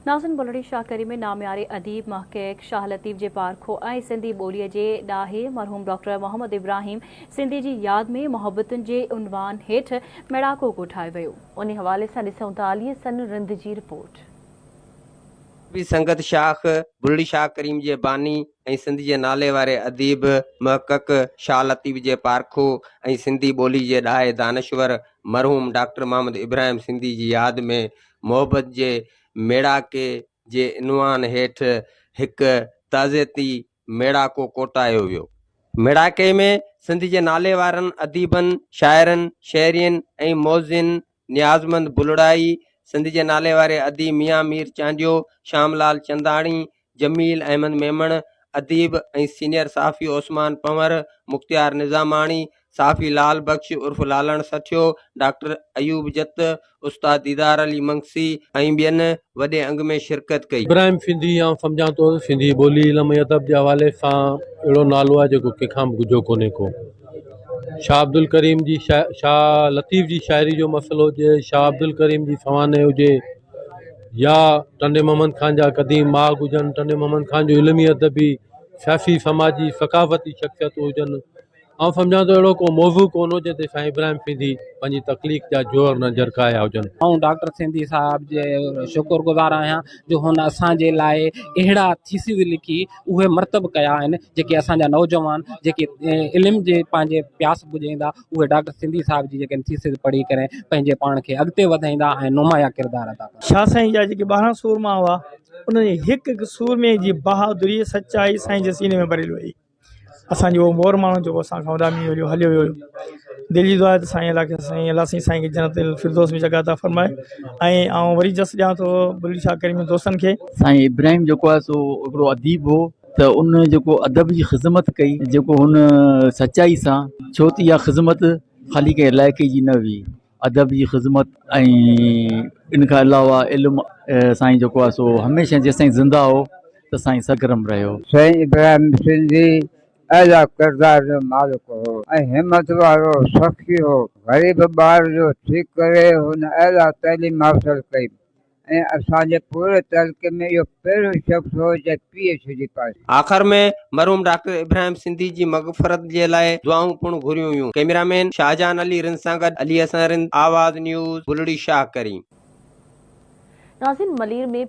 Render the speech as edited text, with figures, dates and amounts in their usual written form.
ناظرين بلڙي شاهه ڪريم ۾ نامياري اديب، محقق، شاهه لطيف جي پارکو ۽ سنڌي ٻوليء جي ڏاهي مرحوم ڊاڪٽر محمد ابراهيم سنڌي جي ياد ۾ محبتن جي عنوان هيٺ ميڙاڪو ڪوٺايو ويو. انهي حوالي سان ڏسون ٿا علي حسن رند جي رپورٽ. ادبي سنگت شاخ بلڙي شاهه ڪريم جي باني ۽ سنڌ جي نالي واري اديب، محقق، شاهه لطيف جي پارکو ۽ سنڌي ٻولي جي ڏاهي دانشور مرحوم ڊاڪٽر محمد ابراهيم سنڌي جي ياد ۾ محبت جي ميڙاڪي جي عنوان هيٺ هڪ تعزيتي ميڙاڪو ڪوٺايو ويو. ميڙاڪي ۾ سنڌ جي ناليوارن اديبن، شاعرن، شهرين ۽ معززين نيازمند بلڙائي، سنڌ جي ناليواري اديب ميان مير چانڊيو، شام لال چنداڻي، جميل احمد ميمڻ، اديب ۽ سينيئر صحافي عثمان پنهور، مختيار نظاماڻي، صحافي لال بخش عرف لالڻ سٺيو، ڊاڪٽر ايوب جت، استاد ديدار علي منگسي ۽ ٻين وڏي انگ ۾ شرڪت ڪئي. ابراهيم سنڌي آئون سمجهان ٿو ته سنڌي ٻولي علم ۽ ادب جي حوالي سان اهڙو نالو آهي جيڪو ڪنهن کان به ڳجهو ڪونهي ڪو. شاهه عبدالڪريم جي شاهه لطيف جي شاعري جو مسئلو هجي، شاهه عبدالڪريم جي سوانح هجي يا ٽنڊي محمد خان جا قديم ماڳ هجن، ٽنڊي محمد خان جون علمي ادبي، سياسي، سماجي، ثقافتي شخصيتون هجن، آئون سمجهان ٿو اهڙو ڪو موضوع ڪونه هو جنهن تي سائين ابراهيم سنڌي پنهنجي تخليق جا جوهر نه جرڪايا هجن. آئون ڊاڪٽر سنڌي صاحب جي شڪر گذار آهيان جو هن اسان جي لاء اهڙا ٿيسز لکي اهي مرتب ڪيا آهن جيڪي اسان جا نوجوان جيڪي علم جي پنهنجي پياس بجهائيندا اهي ڊاڪٽر سنڌي صاحب جي جيڪي ٿيسز پڙهي ڪري پنهنجي پاڻ کي اڳتي وڌائيندا ۽ نمايان ڪردار ادا ڪندا. شاهه سائين جا جيڪي 12 سورما هئا انهن جي هڪ هڪ سورمي جي بهادري سچائي سائين جي سيني ۾ ڀريل هئي. اسان جو مور ماڻهو جيڪو اسان کان اڏامي ويو هليو ويو دل جي دعا آهي ته سائين الله کي سائين الله سائين سائين کي جنت الفردوس ۾ جڳهه عطا فرمائي ۽ آئون وري جس ڏيان ٿو بلڙي شاهه ڪريم جي دوستن کي. سائين ابراهيم جيڪو آهي سو هڪڙو اديب هو ته ان جيڪو ادب جي خذمت ڪئي جيڪو هن سچائي سان ڇو ته اها خذمت خالي ڪنهن علائقي جي نه هئي ادب جي خذمت ۽ ان کان علاوه علم سائين جيڪو آهي سو هميشه جيستائين زنده هو ته سائين سرگرم رهيو. سائين ابراهيم سنڌي اعليٰ ڪردار جو مالڪ هو ۽ همت وارو شخص هو. غريب ٻار جو ٿي ڪري هن اعليٰ تعليم حاصل ڪئي. ۽ اسان جي پوري تعلقي ۾ اهو پهريون شخص هو جنهن پي ايڇ ڊي پاس ڪئي. آخر ۾ مرحوم ڊاڪٽر ابراهيم سنڌي جي مغفرت جي لاء دعائون پڻ گهريون ويون. ڪئميرا مين شاهجهان علي رند سان گڏ علي حسن رند، آواز نيوز، بلڙي شاهه ڪريم. ناظرين ملير ۾